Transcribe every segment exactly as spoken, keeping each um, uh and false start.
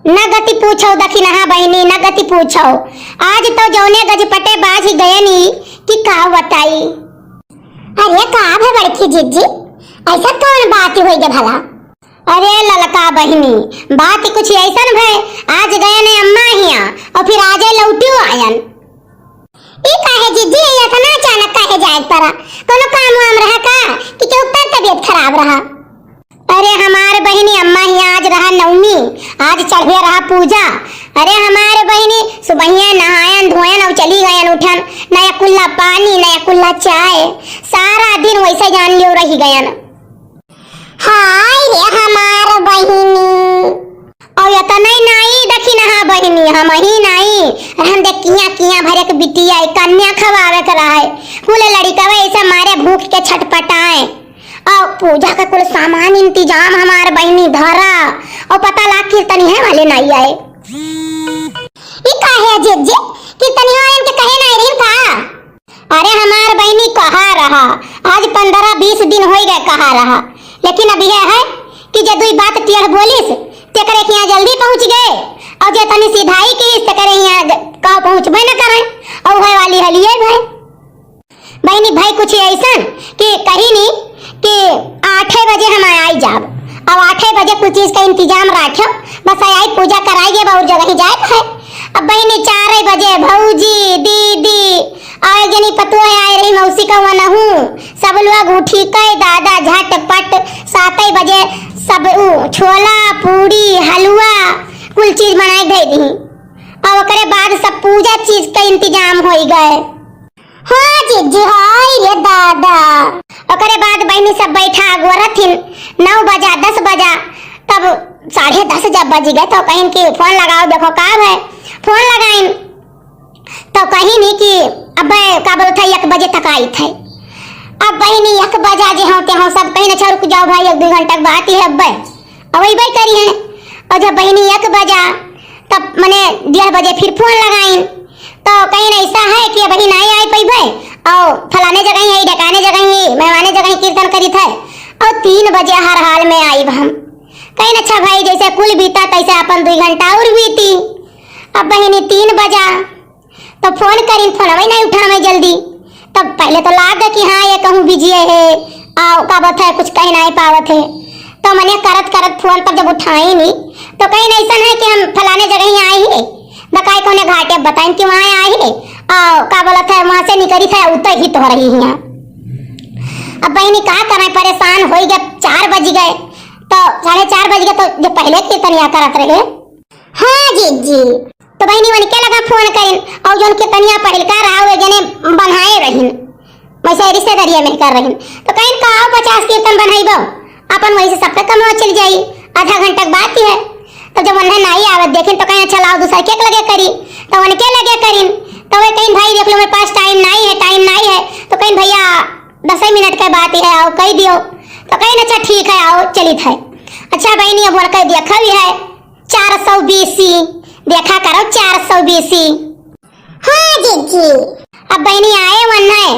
न गति पूछो दखिनहा बहिनी, न गति पूछो। आज तो जौने गजपटे बाझि गयनी कि का बताई। अरे का भे बड़की जिज्जी, अइसन कौन बात होइगे भला? अरे ललका बहिनी, बात कुछ अइसन भे, आज गयन अम्मा हियाँ अउर फिर आजे लौटियो आयन। ई काहे जिज्जी, एतना अचानक काहे जाए के परा? कौनो काम वाम रहा का कि केहू के तबियत खराब रहा? अरे हमार बहिनी अम्मा हियाँ आज रहा नवमी, आज चढ़िया रहा पूजा। अरे हमार बहिनी सुबहिया नहायन धोयन अउर चली गयन उठन, नया कुल्ला पानी, नया कुल्ला चाय, सारा दिन वैसे जान लियो रही गयन। हाय रे हमार बहिनी। अउर एतनई नाई दखिनहा बहिनी, हमही नाई, रहन दे किया किया भरे के बिटिया, कन्या खवावे के रहे, कुल लड़िकवे ऐसे मारे भूख के छटपटाए। अउर पूजा का कुल सामान इंतजाम हमार बहिनी धरा, अउर पता लाग कीर्तनिया वाले नाई आए। ई काहे जिज्जी, कीर्तनिया वाले के कहे नाई रही का? अरे हमार बहिनी कहा रहा, आज पन्द्रह बीस दिन होइ गए कहा रहा, लेकिन अब यह है कि जे दुई बात टेढ़ बोलिस, तेकरे हियाँ जल्दी पहुँच गए, अउर जे तनी सिधाई कीस, तेकरे हियाँ ज-, का पहुँचबे न करे, अउर है वाली हलिए भाई। बहिनी भाई कुछ अइसन कि कही नी कि आठे बजे हम आई जाब, अब आठे बजे कुल चीज का इंतजाम राख्यो, बस आई पूजा कराई, अब अउर जगह ही जाए के है। अब बहिनी चार बजे भौजी, दीदी, अउर एक जनी पतोह आए रही मौसी का वनहू, सब लोग उठी के दादा झटपट सात बजे सब उ छोला, पूड़ी, हलवा कुल चीज बनाए दे दी। अब ओकरे बाद सब पूजा चीज का इंतजाम होइ गए। हाँ जिज्जी, हाय रे दादा। ओकरे बाद बहिनी सब बैठा गोरथिन, नौ बजा, दस बजा, तब साढ़े दस जब बज गए तो कहिन कि फोन लगाओ, देखो का है। फोन लगाइन तो कहिन कि अब्बे का बोलत है, एक बजे तक आइत है। अब बहिनी एक बजा जे होते हो सब कहिन अच्छा रुक जाओ भाई, एक दो घंटा के बात ही है अब्बे। अउर वही करी है। अउर जब बहिनी एक बजा, तब मने डेढ़ बजे फिर फोन लगाइन, तो कहिन ऐसा है कि अबही नाई आए पइबे, अउर फलाने जगह ही, ढकाने जगह ही, मेहमाने जगह ही कीर्तन करित है, अउर तीन बजे हर हाल में आइब हम। कहिन अच्छा भाई, जैसे कुल बीता तैसे अपन दुई घंटा अउर बीती। अब बहिनी तीन बजा, तो फोन करिन, फोनवे नाई उठावे जल्दी। तब पहले तो लाग कि हाँ, ये कहूँ बिजी है, आ, का बात है, कुछ कह नाई पावत है। तो मने करत करत फोन तब जब उठाई नी, तो कहिन ऐसन है कि हम फलाने जगह ही आए ही, बकाई कौने घाटे बताइन कि वहाँ आए ही, आ, का बोलत है, वहाँ से निकली थे, उतर ही तो रही है। अब बहिनी का करें, परेशान होइ गए, चार बज गए, तो साढ़े चार बज गए, तो जो पहले कीर्तनिया करत रहे, हाँ जिज्जी। तो बहिनी वनके लगा फोन करिन, अउर जौन कीर्तनिया पहिलका रहा, वे जने बन्हाए रहिन, वैसे रिश्तेदारिया में कर रहिन। तो कहिन का आओ पचास कीर्तन बन्हाइबो, अपन वही से सबके कमवा चल जाई, आधा घंटा के बात ही है। तो जब उन्हें नाई आवत देखिन तो कहिन अच्छा लाओ दूसर के लगे करी, तो उनके लगे करिन। तो वे कहिन भाई देख लो मेरे पास टाइम नाई है, टाइम नाई है। तो कहिन भैया दस मिनट के बात ही है, आओ कह दियो। तो कहिन अच्छा ठीक है, आओ चलित है। अच्छा बहिनी अब उनके देखा भी है, चार सौ बीसी, देखा करो, चार सौ बीसी। हाँ जिज्जी। अब बहिनी आए वन है,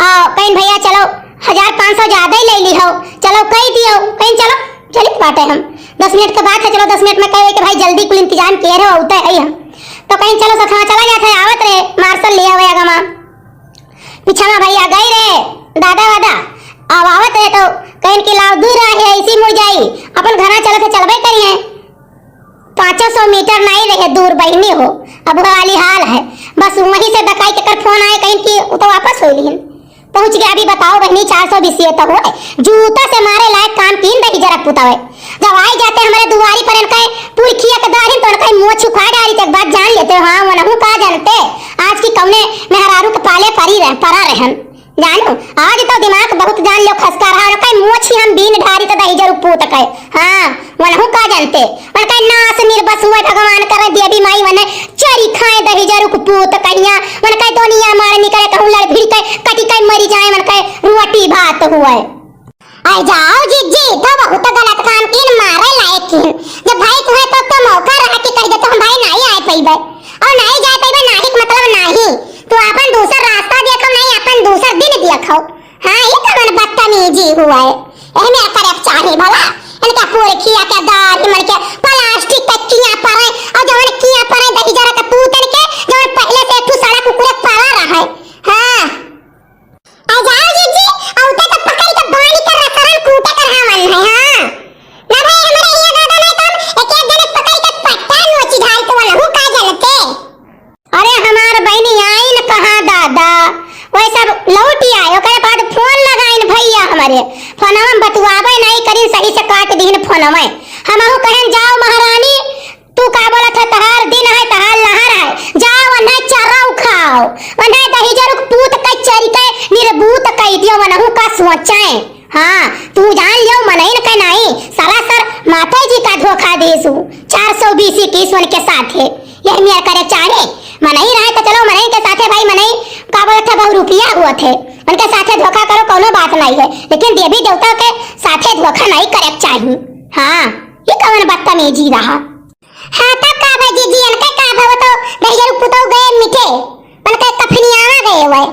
आ, कहिन भैया चलो, हजार पाँच सौ ज्यादा ही ले ली हो, चलो कह दियो, कहिन चलो, चलित बाटे हम, दस मिनट के बात है, चलो दस मिनट में कहे कि भाई जल्दी कुल इंतजाम किए रहो, उतरे है हम। तो कहिन चलो सथवा चला जात है, आवत रहे, मार्शल लिया हुआ गमा। पिछवा भैया गई रहे, दादा वादा, अब आवत रहे तो कहिन कि लाओ दूर रहे, ऐसी मुड़ जाई, अपन घरा चलत है, चलबे करिए। पाँचों सौ मीटर नाई रहे दूर बहिनी हो, अब वो वाली हाल है। बस वहीं से दकाई के कर फोन आए कहिन कि वो तो वापस हो लिहिन। पहुँच गया, अभी बताओ बहिनी, चार सौ बीसी तो हुए, जूता से मारे लायक काम कीन दही जरा पुतावे। जब आई जाते हमारे दुआरी पर इनके पुरखिया के दारिन तो इनके मुँह छुखा डारी, एक बात जान लेते हो, हाँ, वो नहू का जानते, आज की कौने मेहरारू के पाले परी रह, परा रहन। जानू, आज तो दिमाग बहुत जान लो खसका रहा, उनका मोछी हम बीन ढारी तो दही जरूर पूत के। हाँ, वनहु का जानते, उनका नास निर्बस हुए भगवान करे देवी माई वने चरी खाए दही जरूर पूत कहिया, उनका दुनिया मार निकले कहूँ लड़ भिड़ के कटी के मरी जाए, उनका रोटी भात हुए। आए जाओ जिज्जी, तो बहुत गलत काम कीन, मारे लायक कीन। जब भाई तुम्हें तो, तो मौका रहा कि कह दे तो हम भाई नहीं आए पैबे, और नहीं जाए पैबे, नहीं के मतलब नहीं, तू अपन दूसर रास्ता देखो, नहीं अपन दूसर दिन देखो। हाँ, ये कवन बदतमीजी हुआ है? यही मेरा करे के चाही भला। इनका पुरखिया के दारी मन के प्लास्टिक के किया परे, सही से काट दीन फोनवे। हमहू कहेन, "जाओ महारानी, तू का बोलत है, तहार दिन है, तहार लहर है, जाओ ओन्हे चरऊ खाओ, ओन्हे दहिजरुक पूत के चरि के निर्बूत कइ दियो, ओनहू का सोचें।" हाँ, तू जान लियो मनइन के नाई, सरासर माता जी का धोखा देसु, चार सौ बीसी किस उनके साथे। यह मेर करे चाहे, मनई रहे तो चलो मनई के साथे भाई, मनई का बोलत है, बहुरुपिया हुआ थे, उनके साथे धोखा करो, कौनो बात नहीं है, लेकिन देवी देवता के साथे धोखा नहीं करे चाही। हाँ, ये कौन बदतमीजी रहा? हाँ, तब का भाई जीजी, इनके का भाई, वो तो दहिजर पुतौ गए मीठे, उनके कफनियावा गए हुए,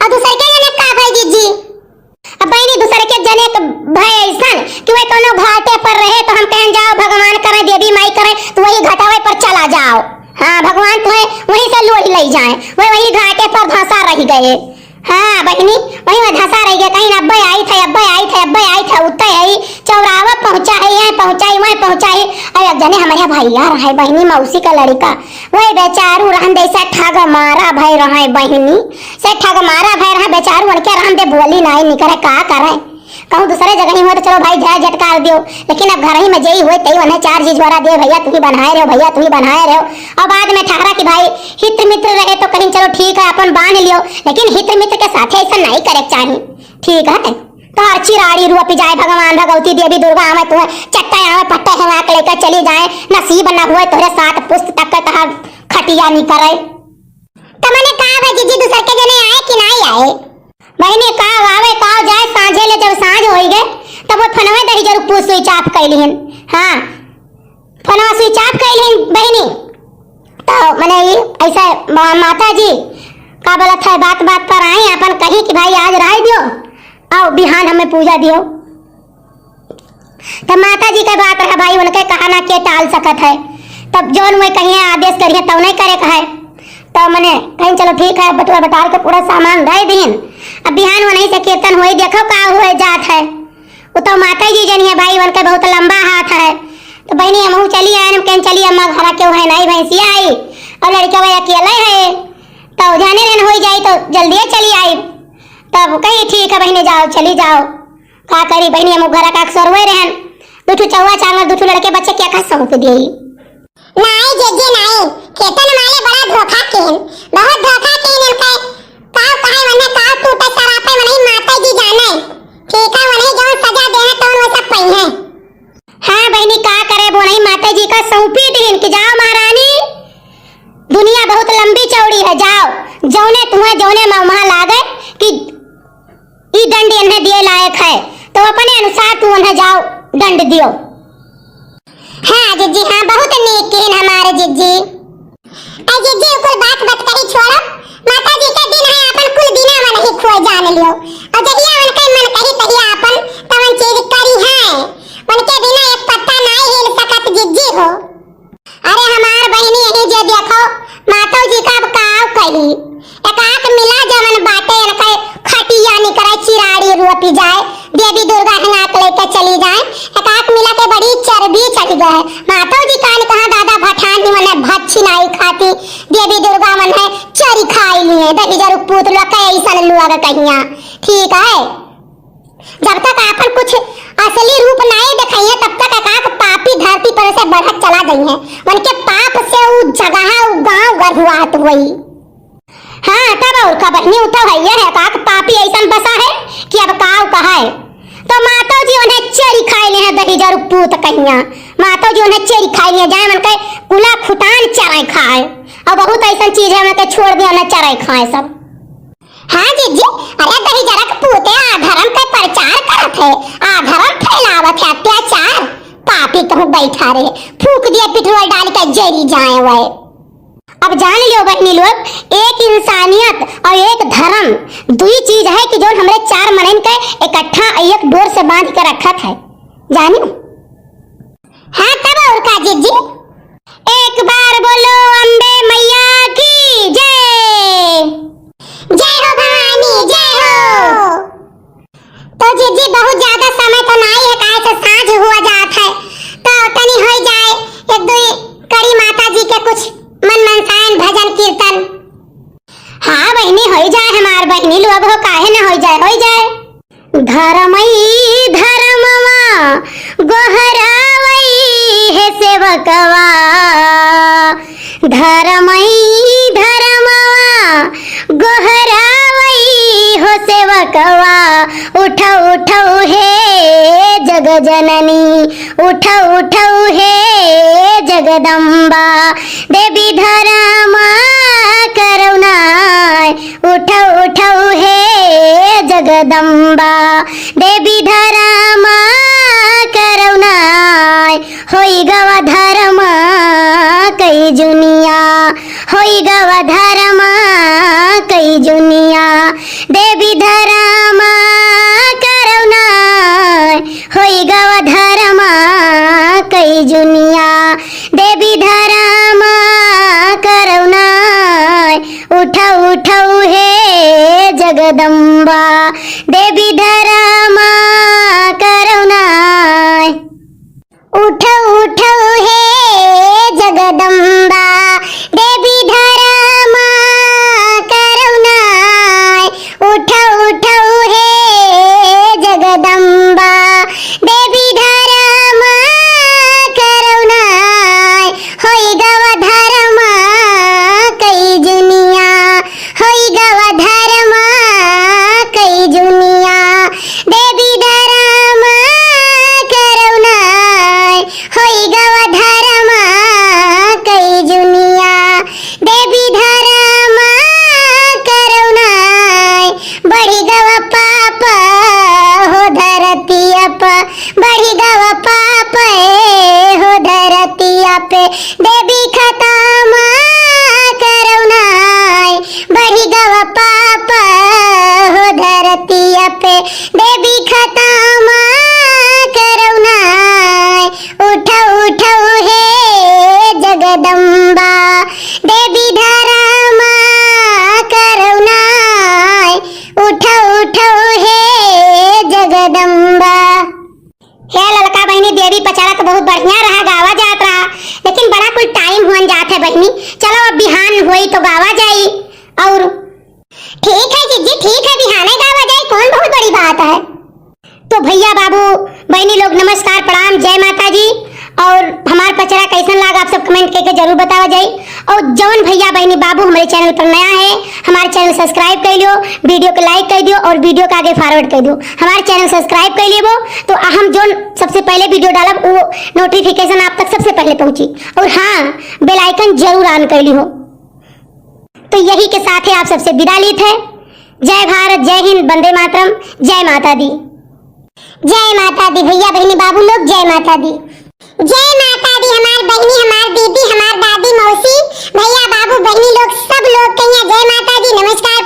और दूसर के जने का भाई जीजी? अब बहिनी, दूसर के जने के भय ऐसन कि वह कोनो घाटे पर रहे तो हम कहें, "जाओ भगवान करें, देवी माई करें, तो वही घटावे पर चला जाओ।" हाँ, भगवान तुम्हें वहीं से लोढ़ ले जाए, वह वही घाटे पर धंसा रह गए। हाँ बहिनी, वही में धंसा रह गए, कहीं अब्बे आई थे, अब्बे आई थे, अब्बे आई थे, उत्ते आई, चौरावा पहुँचा है, यहाँ पहुँचा है, वहाँ पहुँचा है। अब एक जने हमारे भैया रहे बहिनी, मौसी का लड़का, वही बेचारू रहन दे से ठग मारा भय रहे बहिनी, से ठग मारा भय रहे बेचारू, उनके रहन दे, बोली नाई निकरे, का करे? कहूँ दूसरे जगह ही हुआ तो चलो भाई, झा झटकार दियो, लेकिन अब घर ही में जेई हुए, तेई उन्हें चार जी ज्वारा दिए, "भैया तुम्ही बनाए रहो, भैया तुम्ही बनाए रहो।" और बाद में ठहरा कि भाई, हित मित्र रहे तो कहीं चलो ठीक है, अपन बांध लियो, लेकिन हित मित्र के साथे ऐसा नहीं करे के चाही, ठीक है? तो हर चिराड़ी रुआ पिजाए, भगवान भगवती देवी दुर्गा आवे, तुम्हें चट्टे आवे, पट्टे हैं, आके लेकर चली जाए, नसीब न हुए तोहरे सात पुस्त तक के तहार खटिया नहीं करे। तो मने का भाई जीजी, दूसर के जने आए कि नहीं आए? बहिनी, का आवे, का जाए, साँझे ले जब साँझ होई गए, तब वो फोनवे दहिजर पूत switch off कइ लिहिन। हाँ, फोनवा switch off कइ लिहिन बहिनी। तो मने ई ऐसे मा-, माता जी का बोलत है, बात बात पर आई, अपन कही कि भाई आज राय दियो, आओ बिहान हमें पूजा दियो। तब माता जी के बात रहा भाई, उनके कहा ना के टाल सकत है। तब जौन वह कहिए आदेश करिए तौने करे का है। तब मने कहीं चलो ठीक है, बटुआ बटार के पूरा सामान धइ दीन। अब बिहान वहीं से कीर्तन होई, देखो का हुए जात है। वो तो माता जी जनिए भाई, उनके बहुत लंबा हाथ है। तो बहिनी हमहू चली आए, हम कहें चली अम्मा, घर केहू है नहीं, भैंसिया आई और लड़का वह अकेले है, तो जाने रहन होई जाई तो जल्दिए चली आई। तब कही ठीक है बहिनी, जाओ, चली जाओ। का करी बहिनी, हम घरा का अक्सर हुए रहन, दू ठो चौवा चांगर, दू ठो लड़के बच्चे क्या का सौंप देई। नाई जीजी नाई, केतन माले बड़ा धोखा केन, बहुत धोखा केन इनके। का कहे मने का टूटे सरापे मनई माता जी जाने। ठीक है, उन्हें जौन सजा देना तौन वो सब पई है। हाँ बहिनी, का करे, बोनई माता जी का सौंपी दीन कि जाओ महारानी, दुनिया बहुत लंबी चौड़ी है, जाओ जौने तुम्हें जौने मौहा लागे कि ई दंड इन्हें दिए लायक है, तो अपने अनुसार तू उन्हें जाओ दंड दियो। हाँ जीजी, हाँ, बहुत नीक किन हमारे जीजी। ए जीजी, कुल बात बतकही छोड़ो, माता जी के दिन है, अपन कुल दिना में नहीं खोए जान लियो। और जहिया उनके मन कही तहिया अपन तवन चीज करी है, उनके बिना एक पत्ता नाई हिल सकत जीजी हो। अरे हमार बहिनी, यही जे देखो, मातो जी का अब काव कही। एकाक मिला जवन बाटे, इनके खटिया निकरे, चिराड़ी रोपी जाए, देवी दुर्गा हिंगाक लेके चली जाए। एकाक मिला के बड़ी चर्बी चढ़ गए। मातो जी कान कहाँ दादा भठान ही मने भच्छी नाई खाती, देवी दुर्गा मन है चरी खाई लिए, दही जरू पूत लोग के ऐसन लोग कहिया। ठीक है, जब तक आपन कुछ असली रूप नाई देखाइए, तब तक एकाक पापी धरती पर से बढ़त चला गई है। उनके पाप से उ जगह, उ गांव गर्भुआत हुई। हाँ, तब और का बहिनी, उ तो है ये है, एकाक पापी ऐसन बसा है कि अब काव कहाए। तो मातो जी उन्हें चेरी खाए ले हैं, दही जरू पूत कहिया। मातो जी उन्हें चेरी खाए ले जाए, उनके कुला खुटान चराए खाए। और बहुत ऐसन चीज है, उनके छोड़ दिया, उन्हें चराए खाए सब। हाँ जीजी, अरे दहिजरक पूते अधरम के प्रचार करत है, अधरम फैलावत है अत्याचार। पापी कहूँ बैठा रहे, फूक दिए पेट्रोल डाल के जरी जाए वह। अब जान लियो बहिनी लोग, एक इंसानियत और एक धर्म दुई चीज है कि जौन हमरे चार मनइन के इकट्ठा एक डोर से बांध के रखत है। जानियो? हाँ, तब और का जीजी? एक बार बोलो अम्बे मैया की जय। जय हो भवानी, जय हो। तो जीजी, बहुत ज्यादा समय तो नाई है, काहे से साँझ हुआ जात है, तो तनी होई जाए एक दो करी माता जी के कुछ मन मनसायन भजन कीर्तन। हाँ बहिनी, होई जाए हमार बहिनी लोग हो, काहे न होई जाए, होई जाए। धर्मई धर्मवा धरमई धरमवा गोहरावई हो सेवकवा, उठउ उठउ हे जग जननी, उठउ उठउ हे जगदम्बा। देवी धरम करउनाय, उठउ उठउ हे जगदम्बा। देवी धरम करउनाय, होई गवा धरम कई जुनिया, होई गवा धरम कई जुनिया। देवी धरम करउनाय, होई गवा धरम कई जुनिया। देवी धरम करउनाय, उठउ उठउ हे जगदम्बा। देवी धरम करउनाय, उठउ उठउ हे जगदम्बा। देवी धरम करउनाय, उठउ उठउ हे जगदम्बा। देवी धरम करउनाय, होई गवा धरम कई जुनिया, होई गवा धरम कई जुनिया। देवी धरम करउनाय, होई गवा धरम कई जुनिया। देवी धरम करउनाय, बढ़ी गवा पाप हो धरतिया प, बढ़ी गवा पाप हो धरतिया पे। देवी खतम करउनाय, बढ़ी गवा पाप हो धरतिया पे। देवी खतम करउनाय, उठउ उठउ हे जगदम्बा। देवी धरम करउनाय, उठउ उठउ हे जगदम्बा। हे ललका बहिनी, देवी पचारा तो बहुत बढ़िया रहा, गावा जात रहा, लेकिन बड़ा कुल टाइम हुअन जात है बहिनी। चलो अब बिहान होई तो गावा जाई। और ठीक है जीजी, ठीक है, बिहाने गावा जाई, कौन बहुत बड़ी बात है। तो भैया बाबू बहिनी लोग नमस्कार प्रणाम, जय माता जी। और हमार पचरा कैसन लाग आप सब कमेंट करके जरूर बतावा जाई। और जौन भैया बहिनी बाबू हमरे चैनल पर नया है, हमार चैनल सब्सक्राइब कर लियो, वीडियो को लाइक कर दियो और वीडियो को आगे फॉरवर्ड कर दियो। हमार चैनल सब्सक्राइब कर लेबो तो हम जौन सबसे पहले वीडियो डालब वो नोटिफिकेशन आप तक सबसे पहले पहुँची। और हाँ, बेल आइकन जरूर ऑन कर लिहो। तो यही के साथे आप सबसे विदा लीत है। जय भारत, जय हिंद, वंदे मातरम, जय माता दी। जय माता दी भैया बहिनी बाबू लोग, जय माता दी। जय माता दी हमार बहिनी, हमार दीदी, हमार दादी, मौसी, भैया बाबू बहिनी लोग, सब लोग कहिया जय माता दी, नमस्कार।